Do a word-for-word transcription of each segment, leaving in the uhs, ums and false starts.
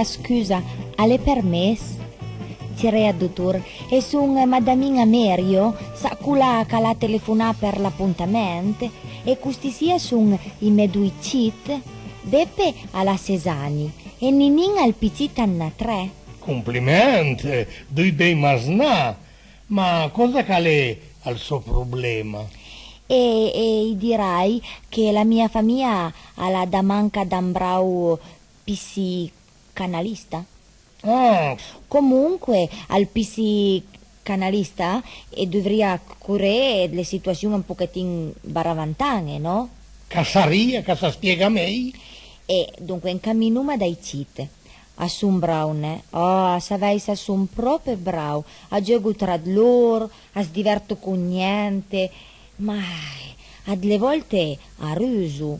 Scusa, a l'é permess? Ciré ël dotor, e son madamin-a Merio, sa, cola ch'a l'ha telefonà për l'apontament, e costi sì a son ij mè doi cit. Beppe a l'ha ses ani e Ninin al pì cit a 'n ha tre. Compliment, doi bej masnà, ma còsa ch'a l'é ël sò problema? E, e i dirai che la mia famija a l'ha da manca d'un brau psicanalista. Ah. Comunque, ël psicanalista a duvrìa coré le situassion un pochetin baravantan-e, no? Ch'a sarìa, ch'a së spiega mej? E, donque, ancaminoma dai cit. A son brau, neh? Oh, a savèj s'a son pròpe brau. A gieugo tra ëd lor, as diverto con niente, ma a dle vòlte a ruso.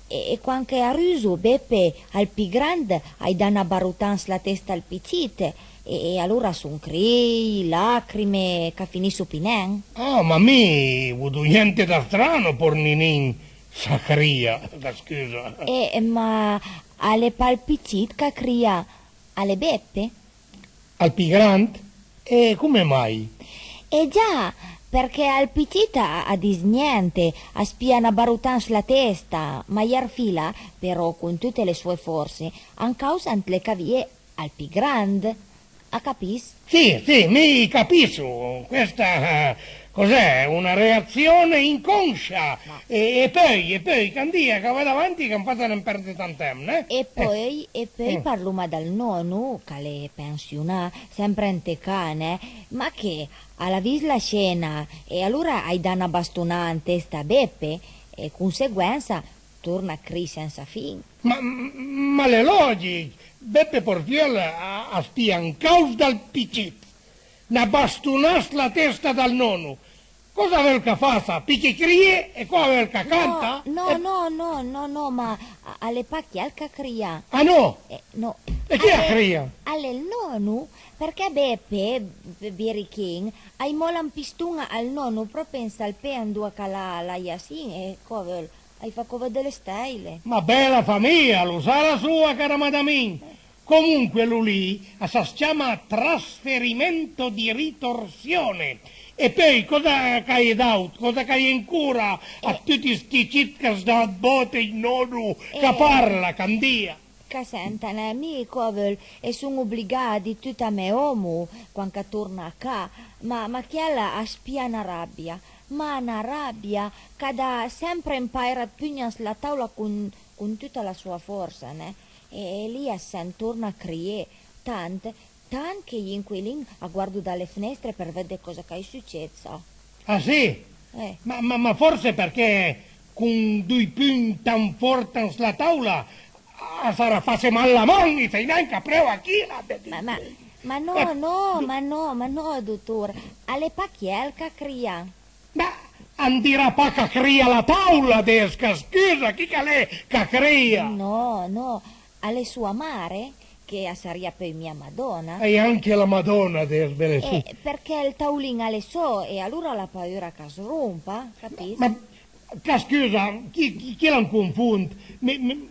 E, e quand ch'a ruso, Beppe, ël pì grand, ai dà na barotan s'la testa al pì cit, e, e alora a son crii, lacrime, ch'a finisso pì nen. Ah, ma mi i vodo niente da strano, pòr Ninin, s'a cria, ch'a scusa. E, ma a l'é pa ël pì cit ch'a cria, a l'é Beppe? Al pì grand? E come mai? E già, përchè ël pì cit a, a dis niente, as pija na barotan s'la testa, ma jërfila, però, con tute le soe fòrse, a 'ncausa ant le cavije al pì grand. A capiss? Sì, sì, mi capisso. Questa, eh, cos'è? Una reazione inconscia. Ma E, e peui, e peui, candìa ch'a va davanti, ch'am fasa nen perde tant temp, neh? E peui, e peui parloma dël nono, ch'a l'é pensionà, sempre ant le ca, neh, ma che a l'ha vist la scena, e alora ai dà na bastonà an testa a Beppe, e conseguensa, torna a crii sensa fin. Ma, ma a l'é lògich, Beppe Porfiol a, as pija 'ncaus dal pì cit. Na bastonà s'la testa dal nono. Còsa veul ch'a fasa? Pì ch'i crie e còsa veul ch'a canta? No, no, no, no, no, ma a, a l'é pa chiel ch'a cria. Ah no? Eh, no. E chi a cria? A l'é ël nono, përchè Beppe, Be-, Birichin, ai mòla un piston al nono pròpe an sal pé andoa ch'a l'ha la jasin, e còsa veul? Ai fa còve dle stèile. Ma bela famija, lo sa la soa, cara madamin? Comunque lo lì a sas ciama trasferimento di ritorsione. E peui còsa ch'a-i é d'aut? Còsa ch'a-i é ancora a tuti sti cit ch'as dà ëd bòte ij nono ch'a parla, candìa? Ch'a senta, neh, mi còsa veul, e son obligà a dì tut a mè òmo quand ch'a torna a ca, ma, ma chiel as pija na rabia, ma na rabia, ch'a dà sempre un paira ëd pugn an sla tàula con, con tuta la soa fòrsa, neh? E, e lì as sent torna a crié, tant, tant che j'inquilin a guardo da le fnestre për vëdde còsa ch'a-i sucéd, sa. Ah sì? Eh. Ma, ma, ma fòrse përchè con doi pugn tant fòrt an sla tàula as sarà fasse mal la man, i sai nen ch'a preuva chi la... Ma, ma, ma no, no, ma no, ma no, dotor, a l'é pa chiel ch'a cria. Ma an dirà pa ch'a cria la tàula, adess, ch'a scusa, chi ch'a l'é ch'a cria? No, no, a l'é soa mare, che a sarìa peui mia madòna. E anche la Madona, adess, bele sì. Eh, përchè ël taulin a l'é sò, e alora a l'ha paura ch'as rompa, capiss? Ma, ma ch'a scusa, chi, chi, chi l'han confond? Mi, mi,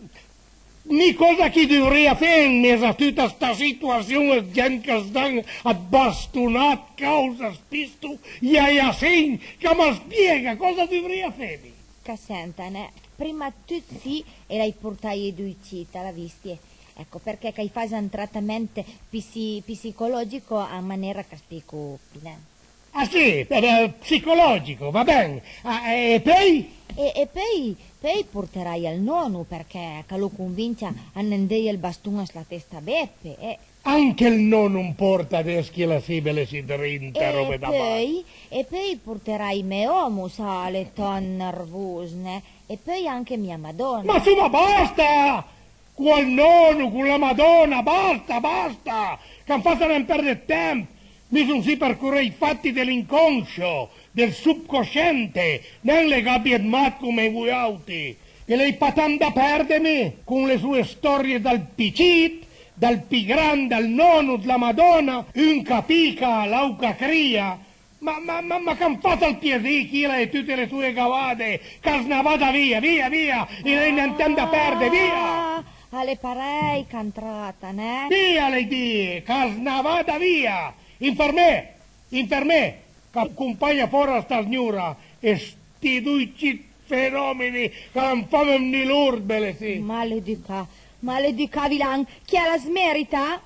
Mi còsa ch'i duvrìa fé an mes a tuta sta situassion ëd gent ch'as dan ëd bastonà, ëd càusa, ëd pisto, j'ajasin, ch'a ma spiega còsa duvrìa fé mi? Ch'a senta, neh, prima ëd tut sì, i l'hai portaje doi cit, l'has viste? Ecco, përchè ch'a-j fasa un tratament psi-, psicològico an manera ch'a spiego pì nen. Ah sì, eh, psicologico, va ben. Ah, e peui? E, e peui, peui porterai ël nono, përchè ch'a lo convinsa a nen deje ël baston an sla testa a Beppe, eh. Anche ël nono am porta, adess, chi la sì bele sì drinta, eh, robe da mat. E peui, e peui porterai mè òmo, sa, a l'é tant nervos, neh? E peui anche mia madòna. Ma ansoma, basta! Col nono, con la Madona, basta, basta! Ch'am fasa nen perde ëd temp! Mi son sì për coré ij fatti de l'inconscio, del subcosciente, nen le gabie ëd mat come vojàutri! E l'hai pa tant da perde mi, con le soe stòrie dal pì cit, dal pì grand, dal nono, dla Madona, un ch'a pica, l'àut ch'a cria, Ma, ma, ma, ma ch'am fasa ël piasì, chila e tute le soe gavade, ch'as na vada via, via, via, i l'hai nen temp da perde, via! Ah, Al e parèj ch'a 'ntrata, neh? Sì, a l'hai dì, ch'a s'na vada via! Infermé! Infermé! Ch'a compagna fòra sta sgnora e sti doi cit fenòmeni ch'a l'han fame vnì l'urbele, sì! Maleducà, maleducà vilan, chi a la smerita?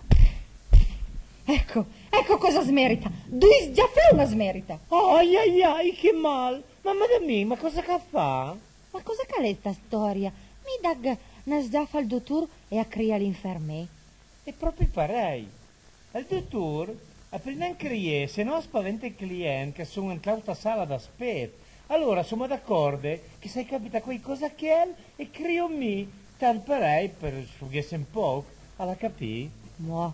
Ecco, ecco cosa smerita! Doi sgiafon a smerita! Ai, ai, ai, che mal! Mamma da mi, ma cosa ch'a fa? Ma cosa ch'a l'é sta stòria? Mi dagh na sgiafa al dotor e a crìa l'infermé. E pròpi parèj. Ël dotor a peul nen crié, se nò a spaventa ij client ch'a son ant l'àuta sala d'aspet. Alora soma d'acòrde che s'a-i capita quaicòsa a chel, e crìo mi, tant parèj për sfoghesse un pòch, a l'ha capì? Mò,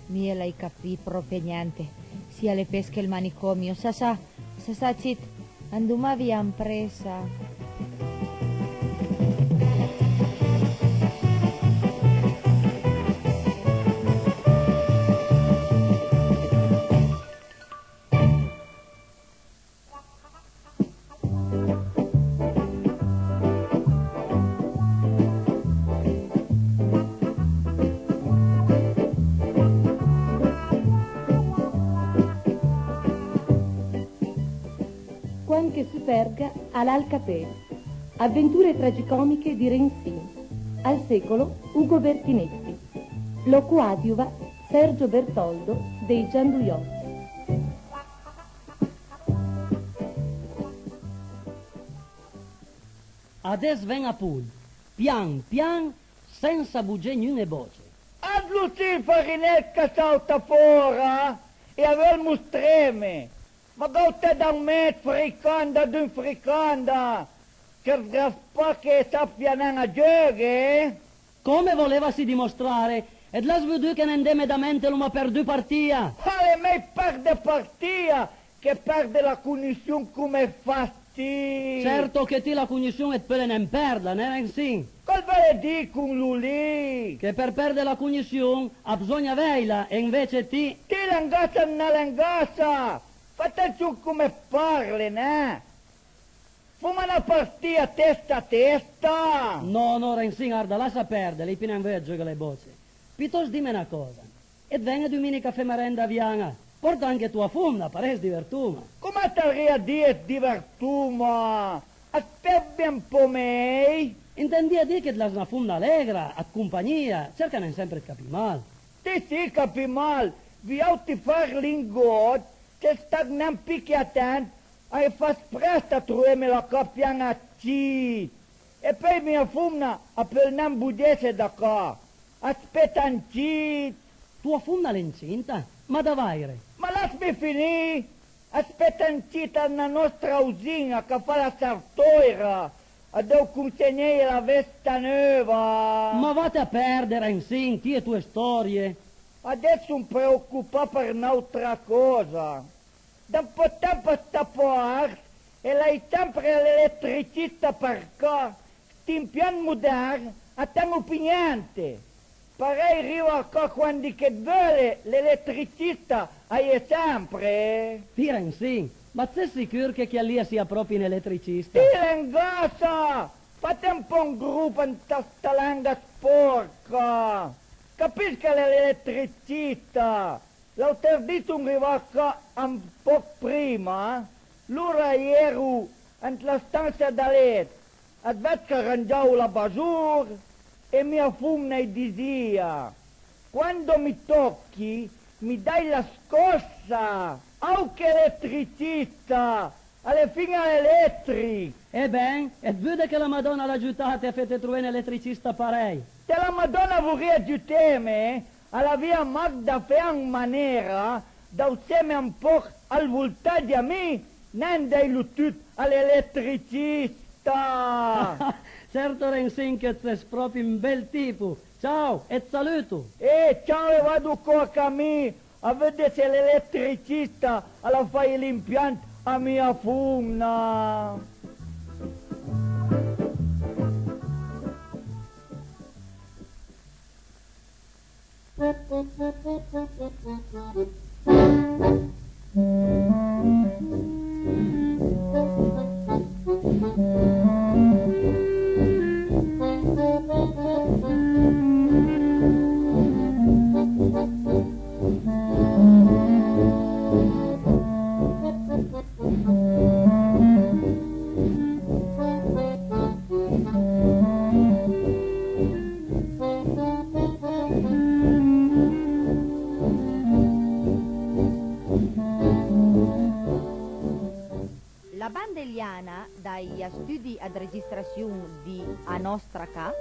mi a l'hai capì pròpi gnente. Sì, a l'é pes che ël manicòmio. Sa, sa, sa, sa, cit, andoma via an pressa. Quand che superga al a ël capèl. Avventure tragicomiche di Rensin. Al secolo Ugo Bertinetti. Lo coadiuva Sergio Bertoldo dei Gianduiotti. Adess ven a pund, pian pian, sensa bugé gnun-e bòce. Ëd lo sì ël farinet ch'a sauta fòra e a veul mostreme. Ma gauta da un met fricanda d'un fricanda, ch'a s'raspache e sapia nen a gieughé? Come volevasi dimostrare? Ëd l'has vëdù che n'andeme da ment e l'oma përdù partìa? Al e mej perde partìa che perde la cognossion come fas ti. Certo che ti la cognossion it peule nen perda, neh Rensin? Còs veulet dì con lo lì? Che për perde la cognossion a bzogna avèila e anvece ti... Ti l'has angassa o no l'has angassa? Fà atension come it parle, neh? Foma na partìa testa a testa! No, no, Rensin, arda, lassa perde, l'hai pì nen veugn a gieughé a le bòce. Pitòst dime na còsa, it ven-e duminica a fé merenda a Vian-a? Pòrta anche toa fomna, parèj as divertoma. Come it avrìa dì it divertoma? Spiegheme un pò mej. Intendìa dì che it l'has na fomna alegra, a t'compagnìa, cerca nen sempre ëd capì mal. Ti sì capì mal, viàutri farlingòt, se stat nen pì che atent, a-j fas prest a troveme la ca pian-a ëd cit. E peui mia fomna a peul nen bodesse da ca, a speta an cit. Toa fomna a l'é incinta? Ma da vàire? Ma lassme finì! A speta an cit a na nòstra vëzin-a ch'a fa la sartòira, a deu consegneje la vesta neuva. Ma vate a perde, Rensin, ti e toe stòrie! Adess son preocupà për n'àutra còsa. Da un pò ëd temp a sta part a-i é sempre l'eletricista për ca, sti impiant modern a ten-o pì gnente. Parèj riva a ca quandi che it veule, l'eletricista a-i é sempre. Ti, Rensin, ma it ses sicur che chiel lì a sia pròpi un eletricista? Ti l'has angassa! Fate un pò un group ant sta lenga spòrca! Capìs ch'a l'é l'eletricista! L'àuter dì son rivà ca un pòch prima, lora a-i ero ant la stansia da let, it ved ch'a rangiavo l'abajur e mia fomna a-j disìa: "Quando mi tocchi, mi dai la scossa!" Àuch eletricista! A l'é fin-a l'eletrich! E ben, it vëdde che la Madòna a l'ha giutate a fete trové un eletricista parèj? Se la Madòna a vorìa giuteme, a l'avìa mach da fé an manera d'ausseme un pòch ël voltaggi a mi, nen dèilo tut a l'eletricista! Certo, Rensin, che it ses pròpi un bel tipo! Ciao, e it saluto! Eh, ciao, e vado co a ca mi a vëdde se l'eletricista a l'ha fàit l'impiant a mia fomna. Banda Eliana dai studi ëd registrassion di A Nòstra Ca,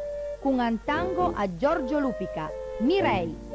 con un tango a Giorgio Lupica, Mirèi.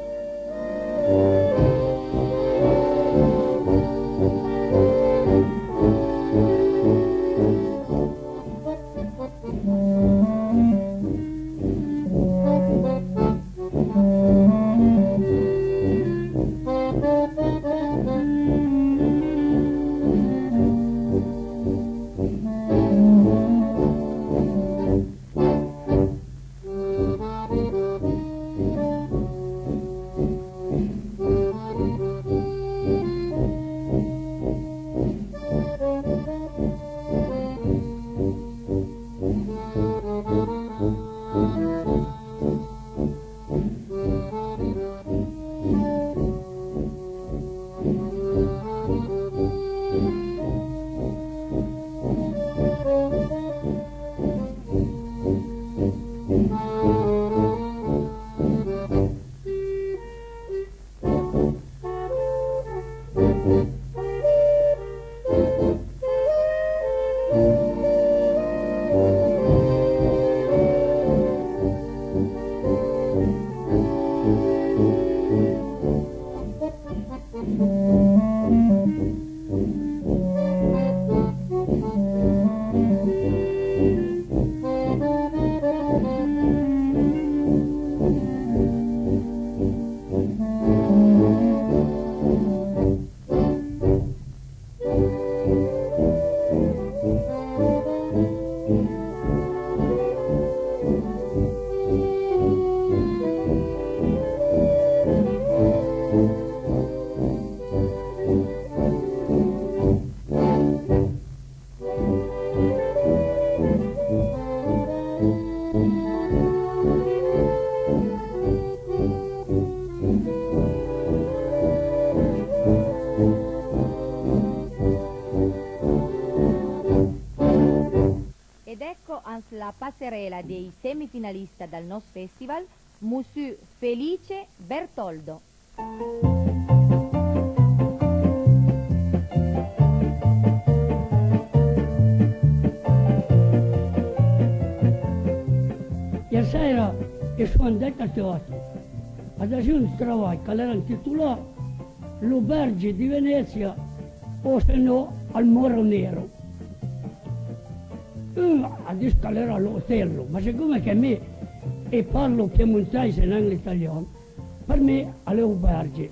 Ed ecco ans la passerela dei semifinalista dal nòst festival, Mussù Felice Bertoldo. Ier sèira i son andait a teatro, a fasìo un travai ch'al era intitulà L'Obergi di Venezia o se no Al Moro Nero. Un a dis ch'al era l'Otello, ma sicome che mi i parlo piemontèis e nen l'italian, për mi a l'é Obergi.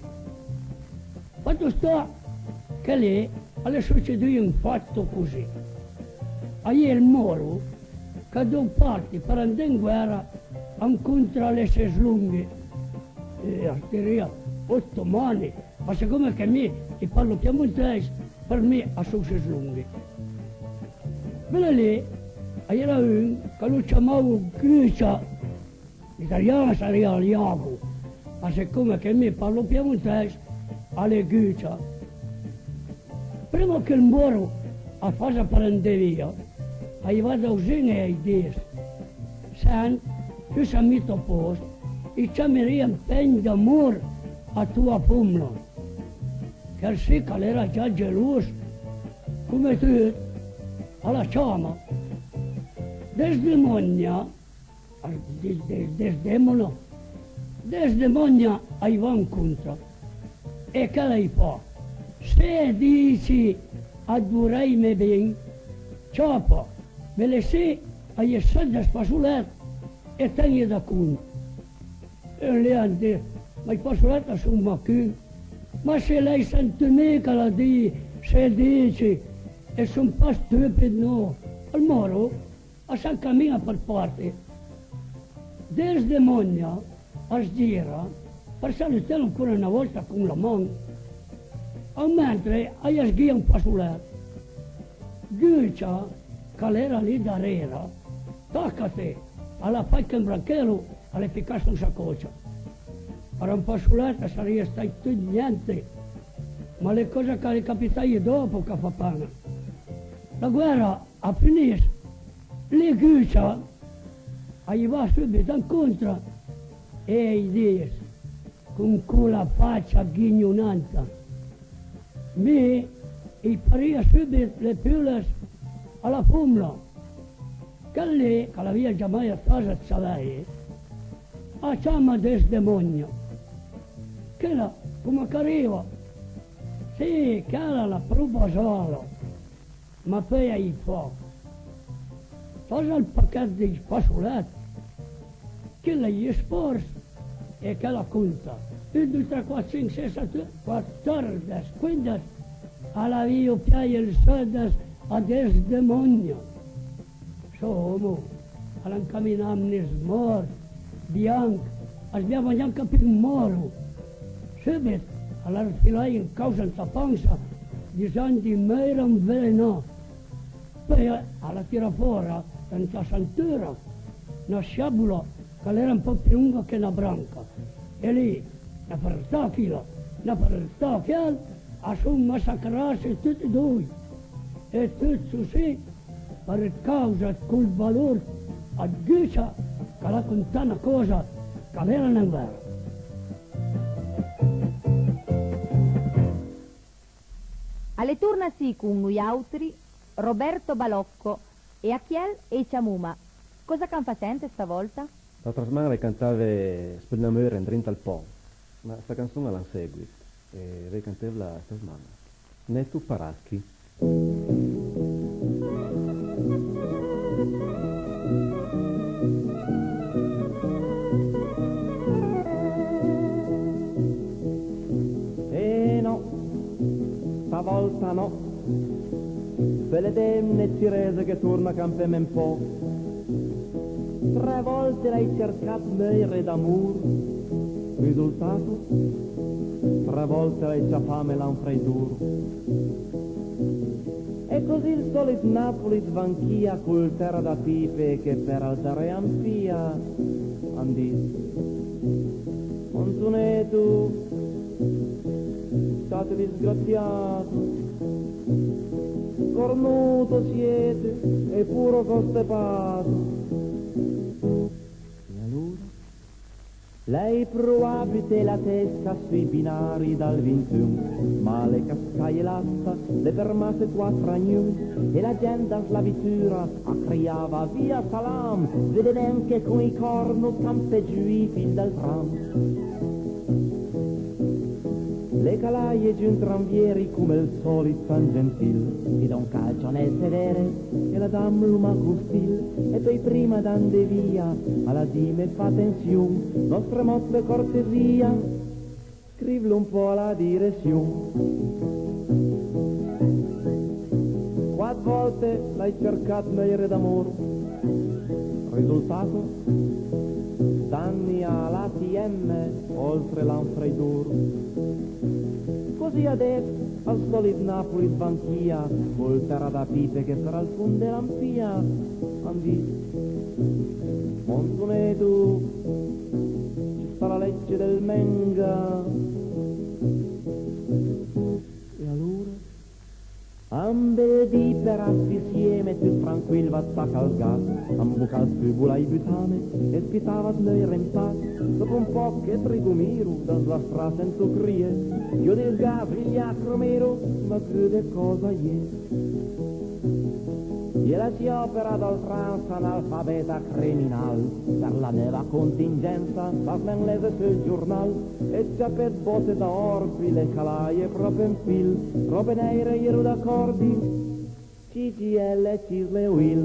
Fato sta che lì a l'é sucedùo un fato così. A-i é ël Moro ch'a deu parti për andé an guèra ancontra a le sëslonghe. E as dirìa ottomani, ma sicome che mi i parlo piemontèis, për mi a son sëslonghe. Bele lì a-i era un ch'a lo ciamavo Gucia, l'italian a sarìa Iago, ma sicome che mi parlo piemontèis, a l'é Gucia. Prima che ël Moro a fasa për andé via, a-i va dauzin e a-j dis: «Sent, tu s'a mito a pòst, i ciamerìa un pegn d'amor a toa fomna.» Chèl sì ch'al era già gelos, come tut, a la ciama. Desdemònia, a dis, dis, Desdemona, Desdemònia a-j va ancontra e chèla a-j fa: «Se dici adorarme ben, ciapa, me le sì a-i sèt dë spasolèt e ten-je da cont.» E lì a dis: «Ma ij spasolèt a son mach un.» «Ma se l'hai sentù mi ch'a l'ha dì se dici, e son pa stupid, no.» Ël Moro a s'ancamin-a për parti. Desdemònia as gira për salutelo ancora na vòlta con la man. An mentre a-j sghija un spasolèt. Gucia, ch'a l'era lì darera, tacate, a l'ha fàit che un branchelo, a l'é picà su sa còcia. Për un spasolèt a sarìa stàit tut niente, ma le còse ch'a l'é capitaje dòpo ch'a fa pen-a. La guèra a finiss, lì Gucia a-j va sùbit ancontra e a-j dis con cola facia ghignonanta: «Mi ij farìa sùbit le pules A la fomna, chel lì ch'a l'avìa giamai a casa dë savèje, a ciama Desdemogna. Chela, coma ch'a riva, sì, chela a l'ha pro basala, ma peui a-j fa: "Tasa ël pachèt dij fasolèt." Chel a-j spòrz e chel a conta: un, doi, tre, quat, sinch, ses, set, uit, quatòrdes, quindes, a l'avìo piaje ël sòldes a Desdemogna. Sò òmo a l'ha ancaminà amnismòrt, bianch, a sviava gnanca pì un mòro. Sùbit a l'ha rëfilàje un causs ant la pansa, disand dij mòir anvelenà. Peui a l'ha tirà fòra da ant la santura na sciàbola ch'a l'era un pòch pì longa che na branca. E lì, na fërtà chila, na fërtà chel, a son massacràse tuti doi. E tut sossì për causa ëd col valor ëd Gucia ch'a l'ha contà na còsa ch'a l'era nen vera. A l'é torna sì con noiàutri Roberto Balocco e a chiel e ciamoma. Còsa ch'am fa sente stavòlta? L'àutra sman-a v'hai cantave Spëllameur andrinta al pò, ma sta canson a l'ha un seguit e v'hai cantevla sta sman-a. Neto Paraschi. E no, stavòlta no. Fele demne cirese che torna campeme un pò. Tre vòlte l'hai cercà ëd meuire d'amor. Risultato? Tre vòlte l'hai ciapame la anfreidur. E così ël sòlit Napoli ëd vanchìa col tèra da pipe che për al daré a 'mpìa. An dis: "Monzoneto, state disgraziato, cornuto siete e puro costepato." E alora? L'hai provà a buté la testa sui binari dal vintun, ma le cascaje l'asta, le fermasse quat a gnun, e la gent dan sla vitura a criava: "Via Salam!" Vede nen che con i corno campe giù i fil dal tram. Le calaje giù un tranvieri come al solit San Gentil, e da un calcio nel sedere e la dam lu maco stil, e poi prima d'andé via a la dime: "Fa atension, nostre mot për cortesia, scrivlo un po' a la direzion." Quat volte l'hai cercà ëd meuire d'amor. Risultato? Danni a l'A T M oltre l'anfreidur. Così adess al solit Napoli ëd vanchìa, col tèra da pipe che për al fon de la 'mpìa, an dis: "Monzoneto, ci sta la legge del menga." E alora? A un bel dì për sta insieme, tut tranquil, v'at taca ël gas, a 'mboca ël tubo l'hai butame e spitava ëd meuire an pas. Dopo un pòch ëd rigomiro, da sla stra sento crié: "Io del gas, il lacromero, ma che de cosa je?" E la si opera d'oltransa, analfabeta criminal, për la neuva contingensa, fas nen lese sul giornal, e ciapé ëd bote da orbi, le calaje pròpi an fil, robe neire, j'ero d'acordi, C G L e Cisle Oil.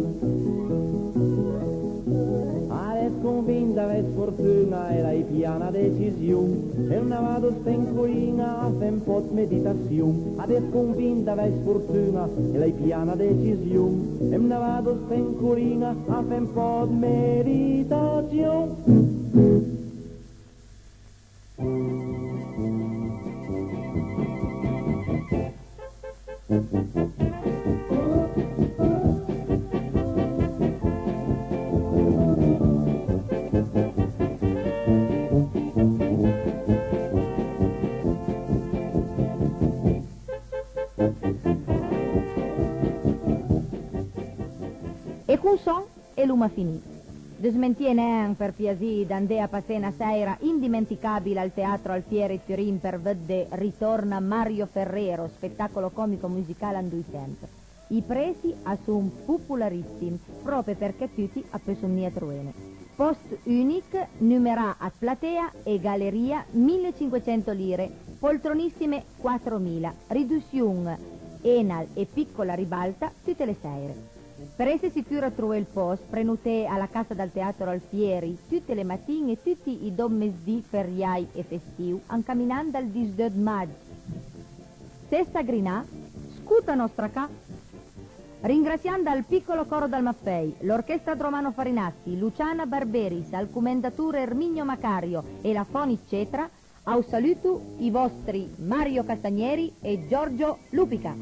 Adess convint d'avè sfortun-a e l'hai pijà na decision, e m'na vado sta ancolin-a a fé un pò ëd meditasion. Adess convint d'avè sfortun-a e l'hai pijà na decision, e m'na vado sta ancolin-a a fé un pò ëd meditasion. E con sòn e l'oma finì. Dësmentìe nen, për piasì, d'andé a passé na sèira indimenticàbila al Teatro Alfieri ëd Turin për vëdde Ritorna Mario Ferrero, spettacolo comico musicale an doi temp. I presi a son popolarissim, pròpe përchè tuti a peusso mia troene. Pòst ùnich, numerà a platea e galerìa, millecinquecento lire, poltronissime quattromila, ridussion Enal e piccola ribalta tute le sèire. Për esse sicur ëd trové ël pòst, prenoté a la cassa dël Teatro Alfieri tute le matin-e e tuti ij dop mesdì feriaj e festij, ancaminand al disdeuv 'd mag. Sessa grinà, scota nòstra ca. Ringrassiand al Piccolo Coro dal Maffei, l'Orchestra ëd Romano Farinacci, Luciana Barberis, al comendatur Erminio Macario e la Fònica Cetra, a u saluto ij vòstri Mario Castagneri e Giorgio Lupica.